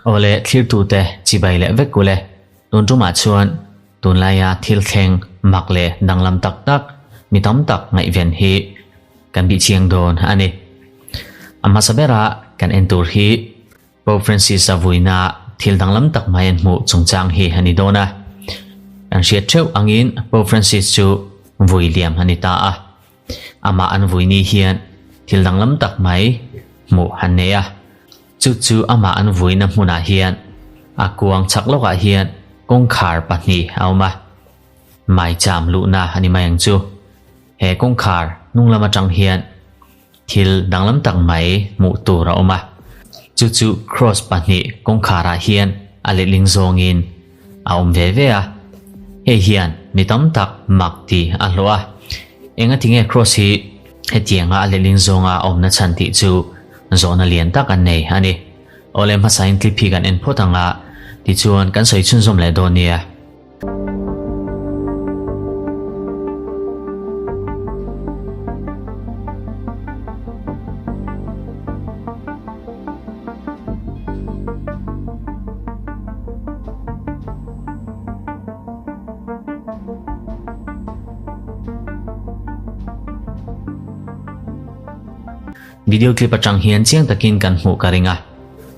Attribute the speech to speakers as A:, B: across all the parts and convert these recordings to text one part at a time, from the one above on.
A: Awle thlirtute chibai leh vek ule. Tun tumah chuan tunlaia thil thleng mak leh danglam tak tak mi tam tak ngaihven hi kan bih chiang dawn a ni. A hmasa bera kan en tur hi Pope Francis-a vuina thil danglam tak mai an hmuh chungchang hi a ni dawn a. Kan hriat theuh angin Pope Francis chu vui liam a ni ta a. Amah an vui ni hian thil danglam tak mai hmuh an nei a. Chu chu amah an vuina hmunah hian a kuang chak lawkah hian kawngkhar pahnih a awm a. Maicham luhna a ni mai ang chu. He kawngkhar hnung lam atang hian thil danglam tak mai hmuh tur a awm a. Chu chu cross pahnih kawngkharah hian a letling zawngin a awm ve ve a. Hei hian mi tam tak mak tih a hlawh a. Engatinge cross hi hetianga a letling zawnga a awmna chhan tih chu zawhna lian tak an nei a ni. Awle hmasain clip hi kan en phawt ang a, tichuan kan sawi chhunzawm leh dawn nia. Video clip atang hian chiang takin kan hmuh ka ring a,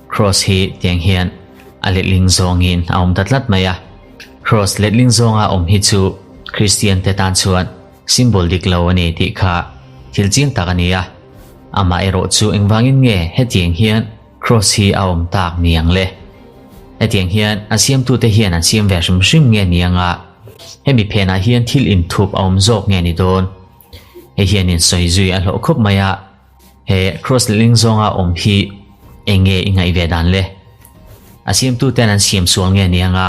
A: cross hi tiang hian a letling zawngin a awm ta tlat mai a. Cross letling zawnga awm hi chu Kristian te tan chuan symbol dik lo a ni tih kha thil chiang tak a ni a. Amah erawh chu engvangin nge hetiang hian cross hi a awm tak ni ang le? Hetiang hian a siamtute hian an siam ve hrim hrim nge ni anga hemi phenah hian thil inthup a awm zawk nge ni dawn? Hei hianin sawi zui a hlawh khawp mai a, he cross letling zawnga awm hi eng nge i ngaih ve dan le? A siamtuten an siam sual nge ni anga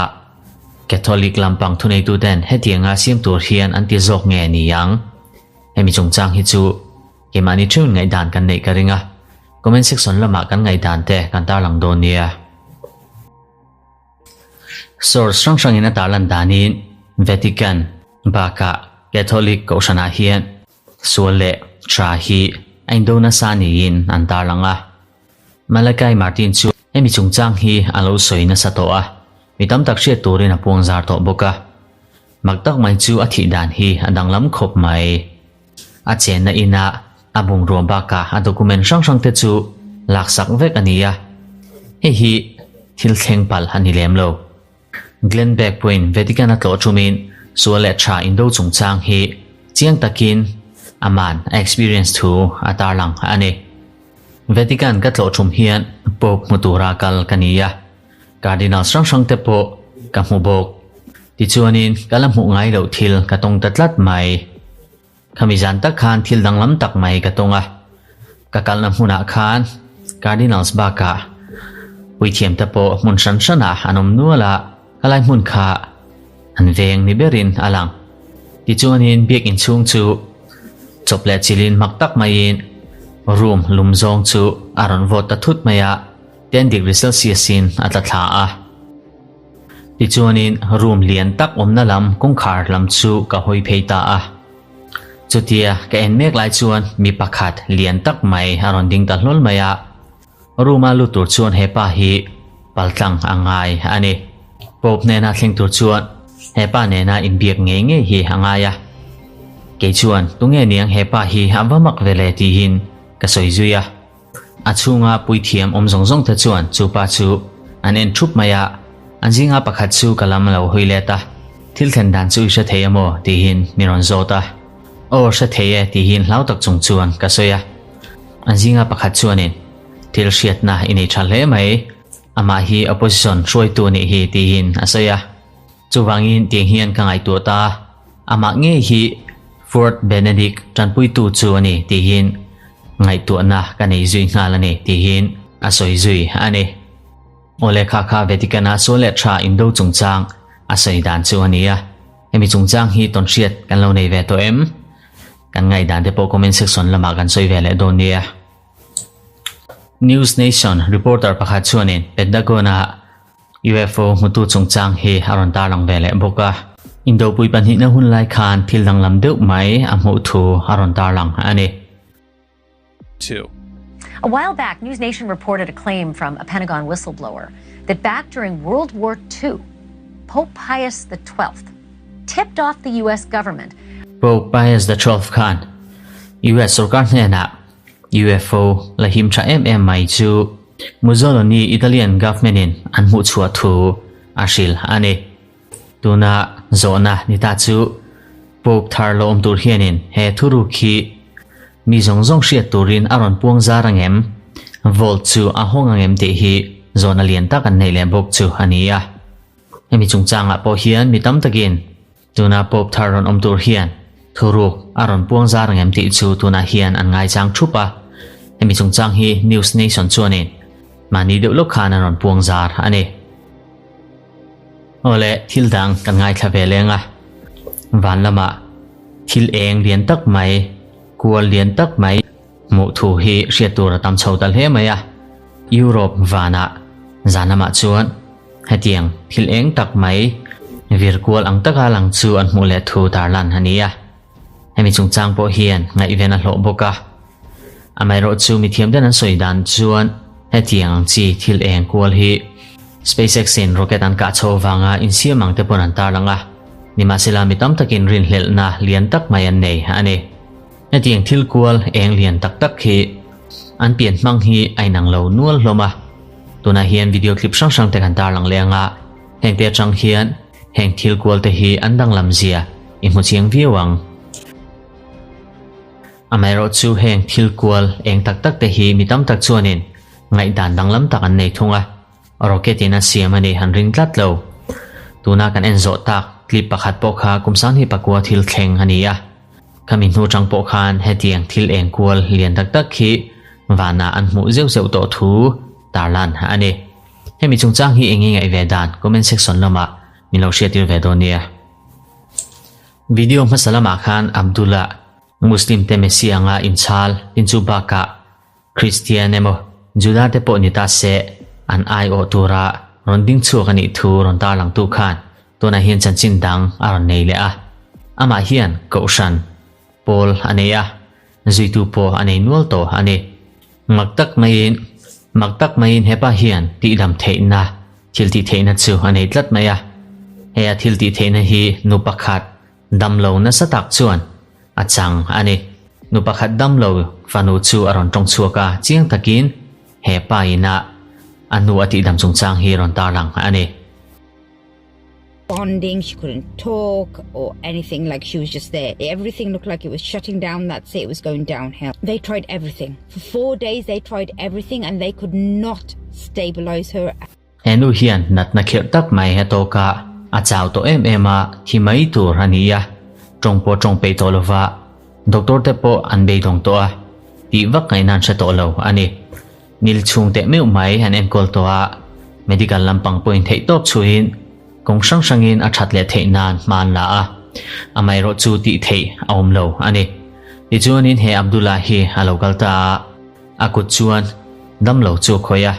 A: Catholic lampang thuneituten hetianga siam tur hian an ti zawk nge ni ang? Hemi chungchang hi chu keimahni theuhin ngaihdan kan neih ka ring a, comment section lamah kan ngaihdan te kan tarlang dawn nia. Source hrang hrangin a tarlan danin Vatican bakah Catholic kohhranah hian sual leh tha hi a indo nasa niin an tarlang a. Malachi Martin chu hemi chungchang hi a lo sawi nasa tawh a, mi tam tak hriat turin a puangzar tawh bawk a. Mak tak mai chu a thih dan hi a danglam khawp mai. A chenna inah a bungrua bakah a document hrang hrang te chu laksak vek a ni a, hei hi thil thleng palh a ni lem lo. Glenn Beck pawhin Vatican a tlawh thumin sual leh tha indo chungchang hi chiang takin aman a experience thu a tarlang a ni. Vatican ka tlawh thum hian Pope hmu tura kal ka ni a, Cardinals hrang hrang te pawh ka hmu bawk. Tichuanin ka la hmuh ngai loh thil ka tawng ta tlat mai. Khami zan tak khan thil danglam tak mai ka tawng a. Ka kalna hmunah khan Cardinals bakah puithiam te pawh hmun hran hranah an awm nual a, khalai hmun kha an veng ni berin a lang. Tichuanin biakinn chhung chu chawp leh chilin mak tak maiin room lum zawng chu a rawn vawt ta thut mai a, 10 degree Celsius in a tla thla a. Tichuanin room lian tak awmna lam kawngkhar lam chu ka hawi phei ta a. Chutia ka en mek lai chuan mi pakhat lian tak mai a rawn ding ta hlawl mai a. Room a lut tur chuan hepa hi paltlang a ngai a ni. Pope hnena thleng tur chuan hepa nena inbiak ngei ngei hi a ngai a. Kei chuan tunge niang hepa hi a va mak ve le tiin ka sawi zui a. A chhunga puithiam awm zawng zawng te chuan chu pa chu an en thup mai a, an zinga pakhat chu ka lam a lo hawi let a, Thil thlen dan chu i hre thei emaw? tihin mi rawn zawt a. Aw hre thei e tihin hlau tak chung chuan ka sawi a. An zinga pakhat chuanin, Thil hriatna i nei tha hle mai, amah hi opposition hruaitu a nih hi tihin a sawi a. Chuvangin tiang hian ka ngaihtuah ta, amah ngei hi Fort Benedict tanpuitu chu a ni tihin ngaihtuahna ka nei zui nghal a ni tihin a sawi zui a ni. Aw lehkha kha Vatican-a sual leh tha indo chungchang a sawi dan chu a ni a, hemi chungchang hi tawnhriat kan lo nei ve tawh em? Kan ngaihdan te pawh comment section lamah kan sawi ve leh dawn nia. News Nation reporter pakhat chuanin Pentagon-a UFO hmutu chungchang hi a rawn tarlang ve leh bawk a. Indopui pahnihna hun lai khan thil danglam deuh mai a hmuh thu a rawn tarlang a ni.
B: 2. A while back, News Nation reported a claim from a Pentagon whistleblower that back during World War II, Pope Pius XII tipped off the US government.
A: Pope Pius XII khan US sorkar hnenah UFO la him tha em em mai chu Mussolini Italian government in an hmuh chhuah thu a hrilh a ni. Tuna zawhna ni ta chu Pope thar lo awm tur hianin he thuruk hi mi zawng zawng hriat turin a rawn puang zar ang em? Vault chu a hawng ang em tih hi zawhna lian tak an neih leh bawk chu a ni a. Hemi chungchangah pawh hian mi tam takin tuna Pope thar rawn awm tur hian thuruk a rawn puang zar ang em tih chu tunah hian an ngaichang thup a. Hemi chungchang hi News Nation chuanin mahni deuh lawk khan an rawn puang zar a ni. Awle, thil dang kan ngaithla ve leng a. Van lamah thil eng lian tak mai, kual lian tak mai hmuh thu hi hriat tur a tam chho ta hle mai a. Europe vanah zan lamah chuan hetiang thil eng tak mai vir kual ang taka lang chu an hmuh leh thu tarlan a ni a. Hemi chungchang pawh hian ngaihven a hlawh bawk a. Amaherawhchu mithiam ten an sawi dan chuan hetiang ang chi thil eng kual hi SpaceX in rocket an kah chho vanga insiam ang te pawn an tarlang a, nimahsela mi tam takin rinhlelhna lian tak mai an nei a ni. Hetiang thil kual eng lian tak tak hi an pian hmang hi a inang lo nual hlawm a, tunah hian video clip hrang hrang te kan tarlang leh anga hengte atang hian heng thil kual te hi an danglam zia i hmu chiang viau ang. Amaherawhchu heng thil kual eng tak tak te hi mi tam tak chuanin ngaihdan danglam tak an nei thung a, rocket in a siam a ni han ring tlat lo. Tuna kan en zawh tak clip pakhat pawh kha kum sanghnih pakua thil thleng a ni a, khami hnu tang pawh khan hetiang thil eng kual lian tak tak hi vanah an hmuh zeuh zeuh tawh thu tarlan a ni. Hemi chungchang hi eng nge ngaih ve dan comment section lamah min lo hriattir ve dawn nia. Video hmasa lamah khan Abdullah Muslim te Messi anga inchhal tin chu bakah Kristian emaw Juda te pawh ni ta se an aiawh tura rawn ding chhuak a nih thu rawn tarlangtu khan tunah hian chanchin dang a rawn nei leh a. Amah hian Kohhran pawl a nei a, zuitu pawh a nei nual tawh a ni. Mak tak maiin mak tak maiin hepa hian tihdam theihna thil tih theihna chu a nei tlat mai a. He a thil tih theihna hi nu pakhat Damlo nasa tak chuan a chang a ni. Nu pakhat damlo fanu chu a rawn tawng chhuak a, chiang takin he pa ina a nu a tihdam chungchang hi rawn tarlang a ni.
C: Bonding, she couldn't talk or anything like she was just there. Everything looked like it was shutting down, that's it, it was going downhill. They tried everything. For four days they tried everything and they could not stabilize her.
A: He nu hian natna khirh tak mai a tawk a, a chau tawh em em a, thi mai tur a ni a, tawng pawh tawng peih tawh lova, doctor te pawh an beidawng tawh a, tih vak ngaihna an hre tawh lo a ni. Nil chhung teh meuh mai an enkawl tawh a, medical lampang pawhin theih tawp chhuihin kawng hrang hrangin a that leh theih nan hma an la a, amaherawh chu tih theih a awm lo a ni. Tichuanin he Abdullah hi a lo kal ta a, a kut chuan damlo chu a khawih a.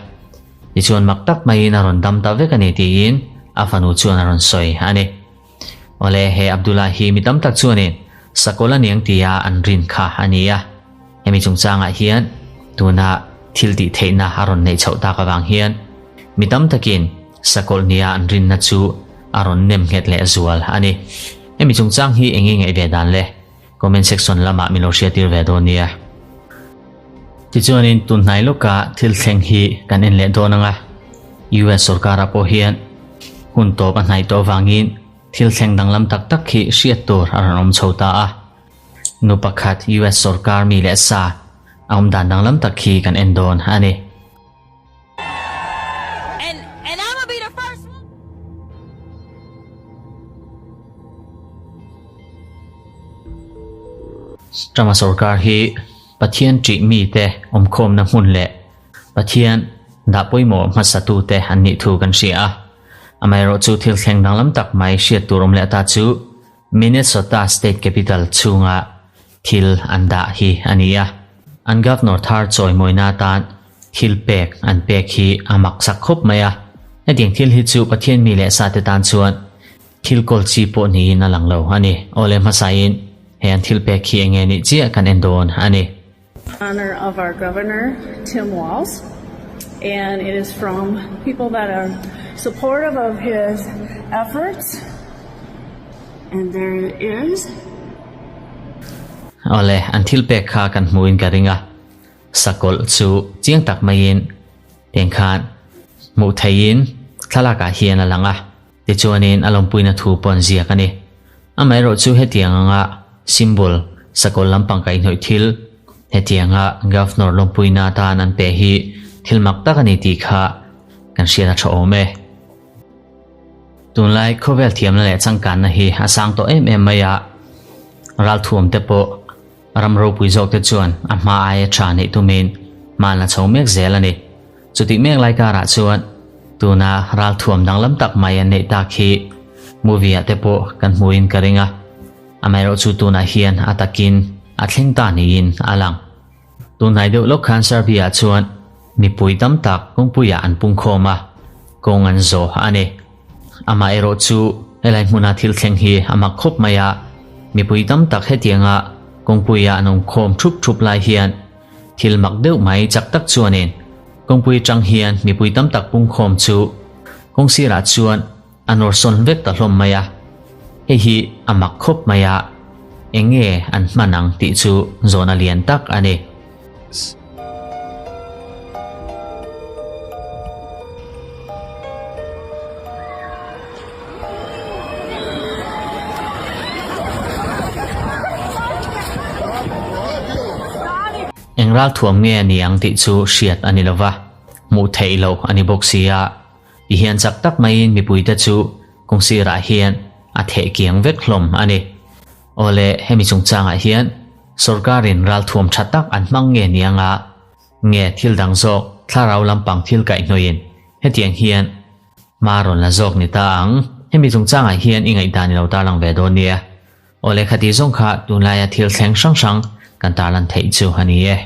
A: Tichuan mak tak maiin a rawn dam ta vek a ni tiin a fanu chuan a rawn sawi a ni. Awle, he Abdullah hi mi tam tak chuanin Sakawlh a niang tia an rin kha a ni a. Hemi chungchangah hian tuna thil tih theihna a rawn neih chhoh tak avang hian mi tam takin Sakawlh nia an rinna chu a rawn nem nghet leh zual a ni. Hemi chungchang hi eng nge ngaih ve dan le? Comment section lamah min lo hriattir ve dawn nia. Tichuanin tunhnai lawka thil thleng hi kan en leh dawn anga US sorkara pawh hian hun tawp a hnaih tawh avangin thil thleng danglam tak tak hi hriat tur a rawn awm chho ta a. Nu pakhat US sorkar mi leh sa a awm dan danglam tak hi kan en dawn a ni. Trump-a sorkar hi Pathian ṭih mite awmkhawmna hmun leh Pathian dah pawimawh hmasatute an nih thu kan hria a. Amaherawhchu thil thleng danglam tak mai hriat tur awm leh ta chu Minnesota state capital chhunga thil an dah hi a ni a. An governor thar chawimawina atan thil pek an pek hi a maksak khawp mai a. Hetiang thil hi chu Pathian mi leh sate tan chuan thil kawl chi pawh niin a lang lo a ni. Awle hmasain he an thil pek hi enge nih chiah kan en dawn a ni.
D: Honor of our Governor Tim Walz and it is from people that are supportive of his efforts and there it is.
A: Awle, an thil pek kha kan hmuin ka ring a, sakawlh chu chiang tak maiin tiang khan hmuh theihin thlalakah hian a lang a, tichuanin a lawmpuina thu pawh an ziak a ni. Amaherawhchu hetiang anga symbol sakawlh lampang kaihhnawih thil hetianga Governor lawmpuina atan an pe hi thil mak tak a ni tih kha kan hriat a tha awm e. Tunlai khawvel thiamna leh changkanna hi a sang tawh em em mai a, ralthuam te pawh ram ropui zawk te chuan a hma aia tha neih tumin hma an la chho mek zel a ni. Chutih mek lai karah chuan tuna ralthuam danglam tak mai an neih tak hi movie ah te pawh kan hmuin ka ring a, amaherawhchu tunah hian a takin a thleng ta niin a lang. Tunhnai deuh lawk khan Serbia ah chuan mipui tam tak kawngpuiah an pungkhawm a, kawng an zawh a ni. Amaherawhchu helai hmuna thil thleng hi a mak khawp mai a, mipui tam tak hetianga kawngpuia an awmkhawm thup thup lai hian Thil mak deuh mai chak tak chuanin kawngpui atang hian mipui tam tak pungkhawm chu kawng sirah chuan a nawr sawn vek ta hlawm mai a, hei hi a mak khawp mai a, eng nge an hman ang tih chu zawhna lian tak a ni. Eng ralthuam nge a ni ang tih chu hriat a ni lova, hmuh theih loh a ni bawk si a, tihian chak tak maiin mipuite chu kawng sirah hian a theh kiang vek hlawm a ni. Awle, hemi chungchangah hian sawrkarin ralthuam tha tak an hmang nge ni anga nge thil dang zawk thlarau lampang thil kaihhnawhin hetiang hian Hma rawn la zawk ni ta ang. Hemi chungchangah hian i ngaihdan i lo tarlang ve dawn nia. Aw lehkha tih zawng kha tunlaia thil thleng hrang hrang kan tarlan theih chu a ni e.